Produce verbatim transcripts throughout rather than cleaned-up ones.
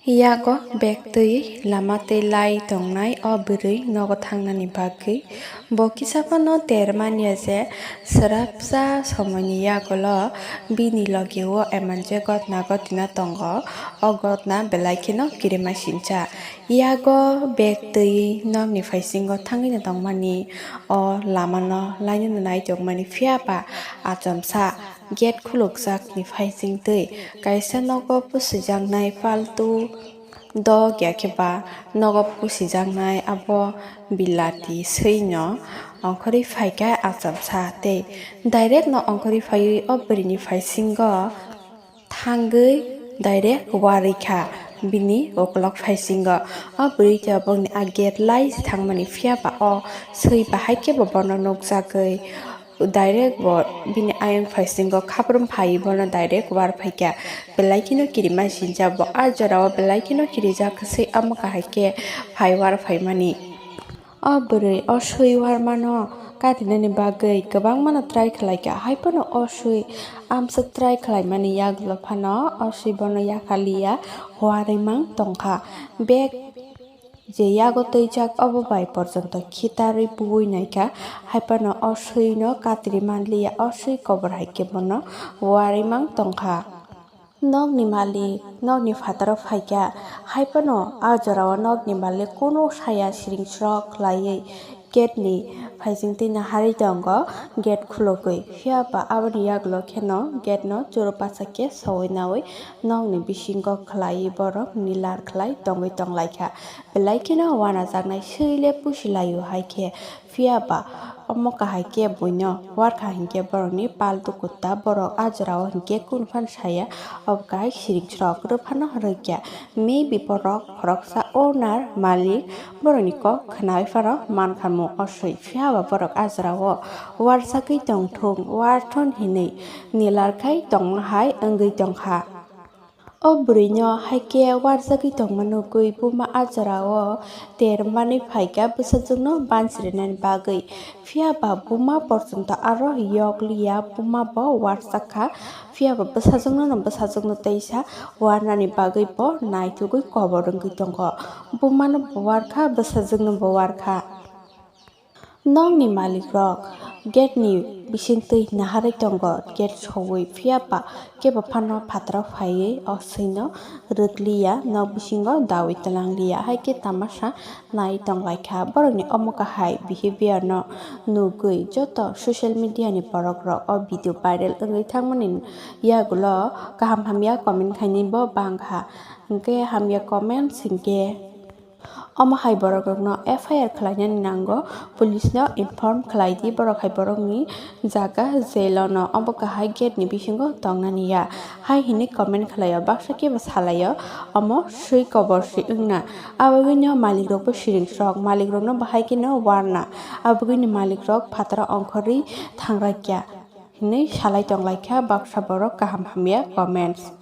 Yago bag twi lama tei lai tongnai o bwrwi nogo thangnani bagwi bo kisa phano ter manya je swrapsa somoini yagulo bini logi o emon je gotna gotina tongo, o gotna belai kheno kirima sincha. Yago bag twi nokni phaisingo thangwi tongmani o lamano lainano nai tongmani, phiya ba achomsa gate khulukjakni phaising twi kaisa nogo pusijaknai paltu dok ya khe ba nogo pusijaknai abo bilati swino ongkhorwi phaikha achomsa tei direct no ongkhorwi phaiwi o bwrwini phaisingo thangwi direct warwi kha bini ukulok phaisingo. O bwrwi tabukni a gate lai thangmani, phiya ba o swi bahai khe bo bono nukjagwi direct bo bini ayang phaisingo khaprum phaiwi bono direct war phaikha. Belai kheno kirima sincha bo, a jorao belai kheno kirijak swi omo kahai khe phai war phaimani. O bwrwi o swi warmano katinani bagwi kwbangmano try khlaikha, hai phano o swi amswk try khlaimani yagulo phano o swi bono yakarliya, huarwi mang tongkha. Bag je yago twijak obo bai porjonto khitarwi buwi naikha, hai phano o swino katri manliya, o swi kobor hai khe bono huarwi mang tongkha. Nokni malik nokni phataro phaikha, hai phano a jorao nokni malik kunu saya siring srok khlaiwi gate ni phaising twi naharwi tongo, gate khulogwi. Phiya ba aboni yagulo kheno gate no choro pacha khe sowi nawi nokni bisingo khlaiwi borok nilar khlai tongwi tonglaikha. Belai kheno wanajaknai swi le pusi laio hai khe. Phiya ba omo kahai khe buino warkha hinkhe borokni paltu kutta borok a jorao hinkhe kunu phano saya, obo kahai siring srok rw phano rwkya. Maybe borok khoroksa owner malik borokni kok khnaui phano mankha mung o swi. Phiya ba borok a jorao warjagwi tongthung, warthun hinwi nilar khai tongma hai wngwi tongkha. O bwrwino hai khe warjagwi tongma nugwi buma a jorao ter manwi phaikha bwsajwkno banchirinani bagwi. Phiya ba buma porjonto aro yokliya, buma bo warjakha. Phiya ba bwsajwkno no bwsajwkno teisa warnani bagwi bo naithugwi kobor wngwi tongo. Bumano bo warkha, bwsajwkno bo warkha. Nokni malikrok gate ni bisingtwi naharwi tongo, gate sowi, phiya ba kebo phano phataro phaiwi o swino rwkliya, nok bisingo dawi twlangliya, hai khe tamasa nai tonglaikha. Borokni omo kahai behavior no nugwi joto social media ni borok rok o video viral wngwi thangmani yagulo kaham hamya comment khainai bo bangkha, hinkhe hamya comments hinkhe Omo hai borokrokno F I R khlainani nango, police no inform khlai di, borok hai borokni jaga jail o no. Obo kahai gate ni bisingo tongnani ya hai hinwi comment khlaio, baksa kebo salaio omo swi kobor si wngna. Abagwino malikrokbo siring srok, malikrokno bahai kheno warna, abagwini malikrok phataro ongkhorwi thangraikya hinwi salai tonglaikha baksa borok kaham hamya comments.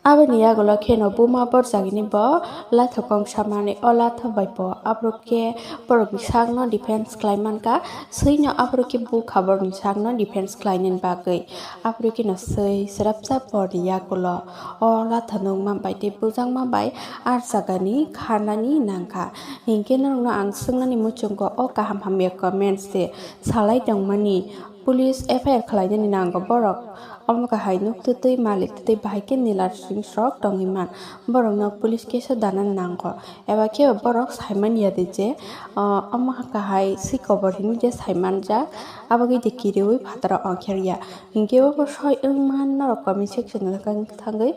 Aboni yagulo kheno buma borjagini bo latha kongsa manwi, o latha bai bo aphuru khe borokni sakno defense khlai mankha, swino aphuru khe bukha borokni sakno defense khlainani bagwi. Aphuru kheno swi swrapsa borni yagulo o latha nukma bai tei bujakma bai ah jagani kharnani nangkha. Hinkhe norokno ang swngnani muchungo o kaham hamya comments se salai tongmani. Police F I R khlainani nango borok. Omo kahai nuk twtwi malik twtwi bahai khe nila sring srok tongwi man. Borokno police case o danani nango. Eba khe borok saimanya de je, ah, omo kahai swi kobor hinwi je saimanjak. Abagwi de kiriwi phataro ongkher ya. Hinkhe bo soi wngman norok comment section o thangwi.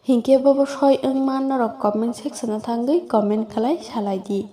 Hinkhe bo soi wngman norok comment section o thangwi comment khlai salai di.